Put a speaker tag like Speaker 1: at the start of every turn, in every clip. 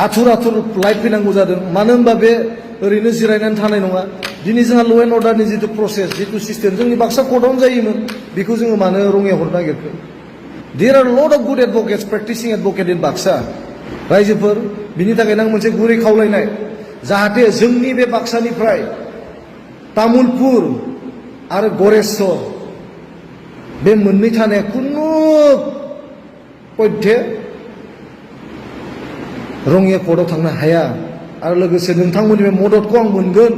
Speaker 1: आथुर आथुर लाइफ फैनांगौ जादों मानो होनबा बे ओरैनो जिरायनानै थानाय नङा दिनै जोंहा ल' एन्ड अर्डारनि जितु प्रसेस जितु सिस्टेम जोंनि बाक्सा कर्टआवनो जायोमोन बेखौ जोङो मानो रङियाव हरनो नागिरखो there are lot of good advocates practising advocate in Baksa रायजोफोर बिनि थाखायनो आं मोनसे गुरै खावलायनाय जाहाथे जोंनि बे बाक्सानिफ्राय तामुलपुर आरो गरेस्वर बे मोननै थानाया खुनु पयथे रङिया कर्टआव थांनो हाया आरो लोगोसे नोंथांमोननि बे मददखौ आं मोनगोन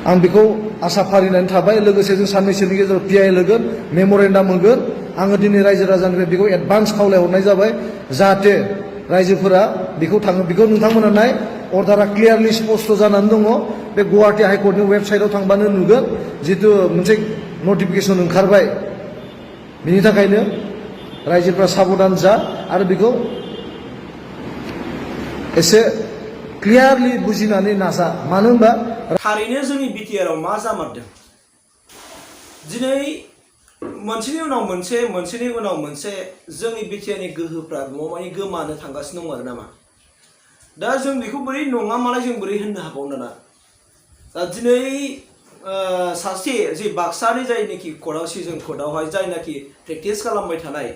Speaker 1: आं बेखौ आसा फारिनानै थाबाय लोगोसे जों साननैसोनि गेजेराव पिआइ होगोन मेम'रेन्डाम होगोन आङो दिनै रायजो राजानिफ्राय बेखौ एडभान्स खावलायहरनाय जाबाय जाहाथे रायजोफोरा बेखौ थाङो बेखौ नोंथांमोना नाय अर्डारा क्लियारलि स्पष्ट जानानै दङ बे गुवाहाटी हाइकर्टनि वेबसाइटआव थांबानो नुगोन जितु मोनसे नटिफिकेसन ओंखारबाय बिनि थाखायनो रायजोफ्रा साबधान जा आरो बेखौ एसे क्लियारलि बुजिनानै नाजा मानो होनबा
Speaker 2: थारैनो जोंनि बिटिआरआव मा जामारदों दिनै मोनसेनि उनाव मोनसे मोनसेनि उनाव मोनसे जोंनि बिटिआरनि गोहोफ्रा माने गोमानो थांगासिनो दं आरो नामा दा जों बेखौ बोरै नङा मालाय जों बोरै होननो हाबावनो ना दा दिनै सासे जे बाक्सानि जायनाखि कर्टआव सिजन कर्टआवहाय जायनाखि प्रेक्टिस खालामबाय थानाय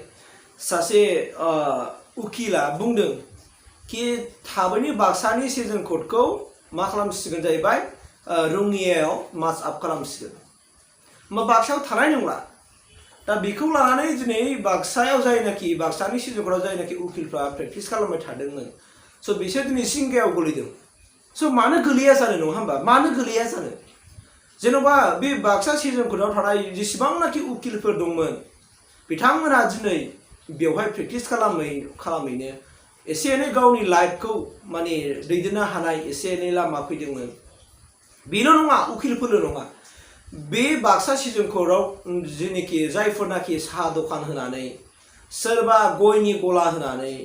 Speaker 2: सासे उकिला बुंदों कि थाबैनो बाक्सानि सिजन कर्टखौ मा खालामसिगोन जाहैबाय रङियायाव मार्च आप खालामसिगोन होमबा बाक्सायाव थानाय नंला दा बेखौ लानानै दिनै बाक्सायाव जायनाखि बाक्सानि सिजन कर्टआव जायनाखि उकिलफ्रा प्रेक्टिस खालामबाय थादोंमोन स' बिसोर दिनै सिंगायाव गोलैदों स' मानो गोलैया जानो नङा होमबा मानो गोलैया जानो जेन'बा बे बाक्सा सिजन कर्टआव थानाय जेसेबांनाखि उकिलफोर दंमोन बिथांमोना दिनै बेवहाय प्रेक्टिस खालामैनो एसे एनै गावनि लाइफखौ माने दैदेननो हानाय एसे एनै लामा फैदोंमोन बेल' नङा उकिलफोरल' नङा बे बाक्सा सिजन कर्टआव जेनेखि जायफोरनाखि साहा दखान होनानै सोरबा गयनि गला होनानै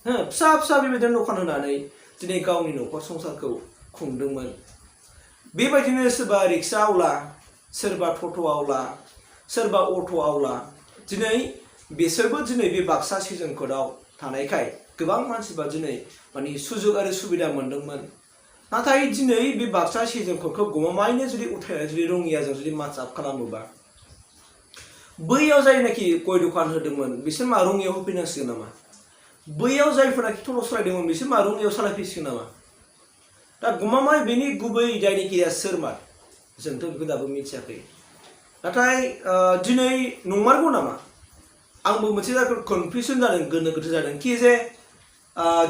Speaker 2: फिसा फिसा बेबायदिनो दखान होनानै दिनै गावनि न'खर संसारखौ खुंदोंमोन बेबायदिनो सोरबा रिक्सा आवला सोरबा टट' आवला सोरबा अट' आवला दिनै बिसोरबो दिनै बे बाक्सा सिजन कर्टआव थानायखाय गोबां मानसिफ्रा दिनै माने सुजुग आरो सुबिदा मोनदोंमोन नाथाय दिनै बे बाक्सा सिजन कर्टखौ गमामायैनो जुदि उथायनानै जुदि रङियाजों जुदि मार्च आप खालामोबा बैयाव जायनाखि गय दखान होदोंमोन बिसोर मा रङियाव होफैनांसिगोन नामा बैयाव जायफोरनाखि टट' सालायदोंमोन बिसोर मा रङियाव सालायफैसिगोन नामा दा गमामायै बेनि गुबै दायनिगिरिया सोरमोन जोंथ' बेखौ दाबो मिथियाखै नाथाय दिनै नंमारगौ नामा आंबो मोनसे कनफिउसन जादों गोनो गोथो जादों कि जे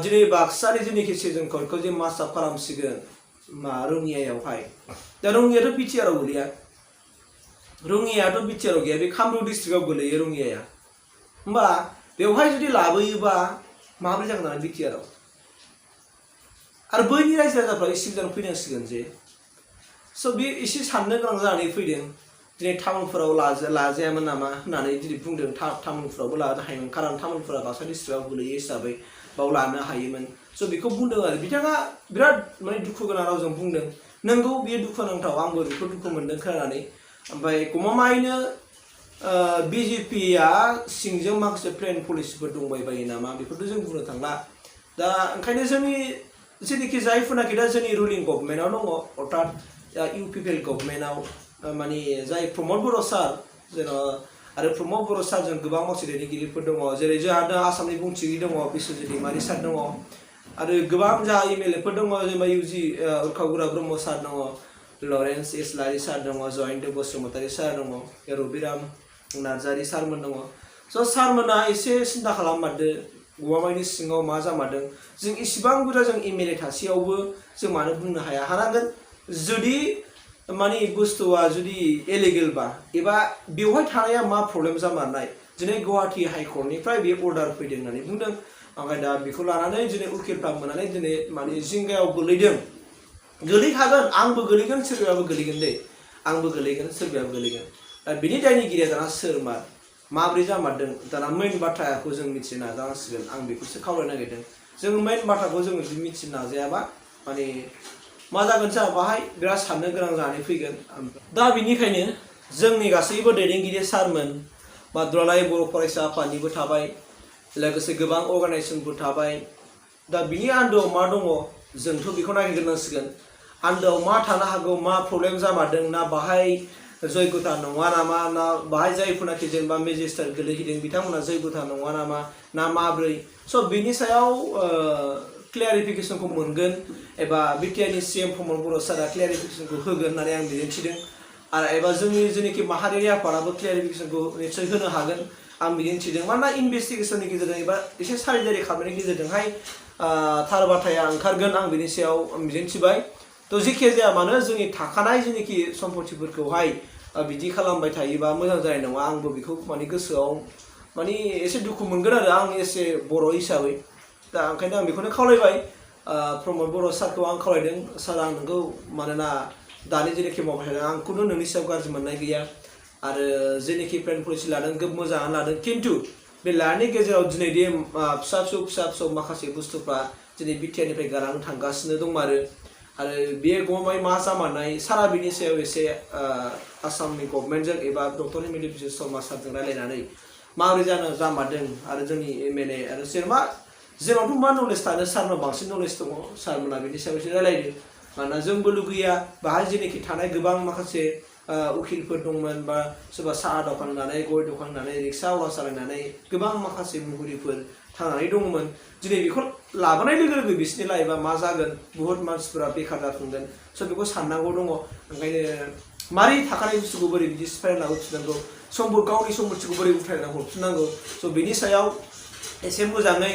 Speaker 2: दिनै बाक्सानि जेनाखि सिजन कर्टखौ जे मार्च आप खालामसिगोन मा रङियायावहाय दा रङियाथ' बिटिआरआव गोलैया रङियाथ' बिटिआरआव गैया बे कामरुप डिस्ट्रिक्टआव गोलैयो रङियाया होमबा बेवहाय जुदि लाबोयोबा माबोरै जागोन नालाय बिटिआरआव आरो बैनि रायजो राजाफ्रा एसे गोजान फैनांसिगोन जे स' बे एसे साननो गोनां जानानै फैदों दिनै टाउनफोराव लाजायामोन नामा होननानै दिनै बुंदों टाउनफोरावबो लानो हायोमोन खारन टाउनफोरा बाक्सा डिस्ट्रिक्टआव गोलैयो हिसाबै बाव लानो हायोमोन स' बेखौ बुंदों आरो बिथाङा बिराद माने दुखु गोनां रावजों बुंदों नंगौ बेयो दुखुनांथाव आंबो बेखौ दुखु मोनदों खोनानानै ओमफ्राय गमामायैनो बिजेपिया सिंजों माखासे प्लेन पलिसिफोर दंबाय बायो नामा बेखौथ' जों बुंनो थांला दा ओंखायनो जोंनि जेनाखि जायफोरनाखि दा जोंनि रुलिं गभर्नमेन्टआव दङ अर्थात इउपिपिएल गभर्नमेन्टआव माने जाय प्रमद बर' सार जेन' आरो प्रमद बर' सारजों गोबां माखासे दैदेनगिरिफोर दङ जेरै जोंहा दा आसामनि बुंथिगिरि दङ बिश्वजित दैमारि सार दङ आरो गोबां जोंहा एमएलएफोर दङ जेनेबा इउजि उर्खागुरा ब्रह्म सार दङ लरेन्स इस्लारि सार दङ जयन्त बसुमतारी सार दङ रबिराम नार्जारि सारमोन दङ स' सारमोना एसे सिन्था खालाममारदो गमामायैनि सिङाव मा जामारदों जों इसिबां बुरजा जों एमएलए थासेयावबो जों मानो बुंनो हानांगोन जुदि माने बुस्थुआ जुदि इलिगेलबा एबा बेवहाय थानाया मा प्रब्लेम जामारनाय दिनै गुवाहाटी हाइकर्टनिफ्राय बे अर्डार फैदों होननानै बुंदों ओमफ्राय दा बेखौ लानानै दिनै उकिलफ्रा मोननानै दिनै माने जिंगायाव गोलैदों गोलैखागोन आंबो गोलैगोन सोरबायाबो गोलैगोन दे आंबो गोलैगोन सोरबायाबो गोलैगोन दा बिनि दायनिगिरिया दाना सोरमार माब्रै जामारदों दाना मेइन बाथ्राखौ जों मिथिनो नाजानांसिगोन आं बेखौसो खावलायनो नागिरदों जों मेइन बाथ्राखौ जों जुदि मिथिनो नाजायाबा माने मा जागोन जोंहा बाहाय बिराद साननो गोनां जानानै फैगोन दा बिनिखायनो जोंनि गासैबो दैदेनगिरि सारमोन बा दुलाराय बर' फरायसा आफादनिबो थाबाय लोगोसे गोबां अर्गानाइजेसनफोर थाबाय दा बिनि आन्दोआव मा दङ जोंथ' बेखौ नागिरग्रोनांसिगोन आन्दोआव मा थानो हागौ मा प्रब्लेम जामारदों ना बाहाय जयगता नङा नामा ना बाहाय जायफोरनाखि जेनेबा मेजिस्ट्रेट गोलैहैदों बिथांमोना जयगता नङा नामा ना माब्रै स' बिनि सायाव क्लियारिफिकेसनखौ मोनगोन एबा बिटिआरनि सिएम प्रमद बर' सारा क्लियारिफिकेसनखौ होगोन होननानै आं मिजिंथिदों आरो एबा जोंनि जेनाखि माहारियारि आफादाबो क्लियारिफिकेसनखौ निश्चय होनो हागोन आं मिजिंथिदों मानोना इनभेस्टिगेसननि गेजेरजों एबा एसे सारिजारि खालामनायनि गेजेरजोंहाय थार बाथ्राया ओंखारगोन आं बिनि सायाव मिजिंथिबाय थ' जेखि जाया मानो जोंनि थाखानाय जेनाखि सम्पथिफोरखौहाय बिदि खालामबाय थायोबा मोजां जानाय नङा आंबो बेखौ माने गोसोआव माने एसे दुखु मोनगोन आरो आं एसे बर' हिसाबै दा ओंखायनो आं बेखौनो खावलायबाय प्रमद बर' सारखौ आं खावलायदों सार आं नोंखौ मानोना दानि जेनाखि मावबाय थादों आं खुनु नोंनि सायाव गाज्रि मोननाय गैया आरो जेनाखि प्लेन पलिसि लादों गोब मोजाङानो लादों खिन्थु बे लानायनि गेजेराव दिनै दे फिसा फिसौ माखासे बुस्थुफ्रा दिनै बिटिआरनिफ्राय गालांनो थांगासिनो दंमारो आरो बे गमाय मा जामारनाय सारा बिनि सायाव एसे आसामनि गभर्नमेन्टजों एबा डक्टर हिमेन्त बिश्व शर्मा सारजों रायलायनानै माबोरै जामारदों आरो जोंनि एमएलए आरो जेनेबा जोंनावथ' मा नलेज थानो सारनाव बांसिन नलेज दङ सारमोना बिनि सायाव एसे रायलायदो मानोना जोंबो लुगैया बाहाय जेनाखि थानाय गोबां माखासे उखिलफोर दंमोन बा सोरबा साहा दखान होनानै गय दखान होनानै रिक्सा आवला सालायनानै गोबां माखासे मुहुरिफोर थांनानै दंमोन दिनै बेखौ लाबोनाय लोगो लोगो बिसोरनि लाइफआ मा जागोन बुहुत मानसिफोरा बेखार जाफुंगोन स' बेखौ साननांगौ दङ ओंखायनो मारै थाखानाय बुस्थुखौ बोरै बिदि सिफायना लाबोफिननांगौ गावनि सम्पथिखौ बोरै उथायना हरफिननांगौ स' बेनि सायाव एसे मोजाङै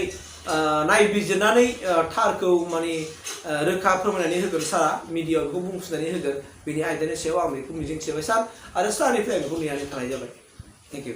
Speaker 2: नायबिजिरनानै थारखौ माने रोखा फोरमायनानै होगोन सारा मिडियाआव बेखौ बुंफिननानै होगोन बेनि आयदानि सायाव आं बेखौ मिजिंथिबाय सार आरो सारनिफ्राय बेखौ नेनानै थानाय जाबाय थेंक इउ